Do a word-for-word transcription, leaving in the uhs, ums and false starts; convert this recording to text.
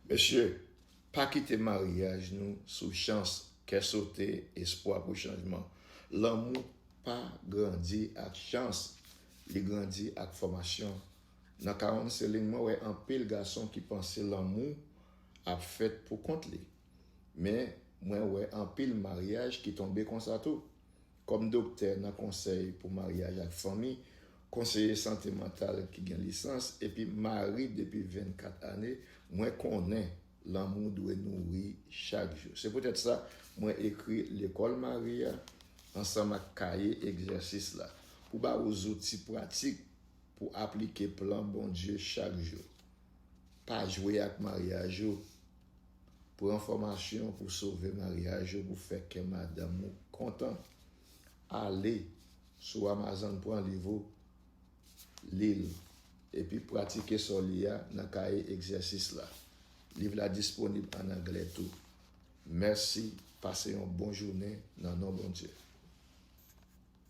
Mesye, pa kite maryaj nou sou chans, kè sote, espwa pou chanjman. Lanmou pa grandi ak chans, li grandi ak fòmasyon. Nan counseling mwen wè anpil gason ki panse lanmou ap fèt pou kont li. Men, mwen wè anpil maryaj ki tonbe konsa tou. Kòm doktè nan konsèy pou maryaj ak fanmi, konseye sante mantal ki gen lisans, epi mari depi vennkat ane, mwen konnen lanmou dwe nouri chak jou. Se poutèt sa, mwen ekri Lekòl Mari a ansanm ak kaye egzèsis la pou ba ou zouti pratik pou aplike plan Bondye chak jou. Pa jwe ak maryaj ou. Pran fòmasyon pou sove maryaj ou, pou fè kè madanm ou kontan. Ale sou Amazon, pran liv ou, li l, epi pratike sa w li a nan kaye egzèsis la. Liv la disponib an anglè tou. Mèsi, pase yon bon jounen nan non Bondye.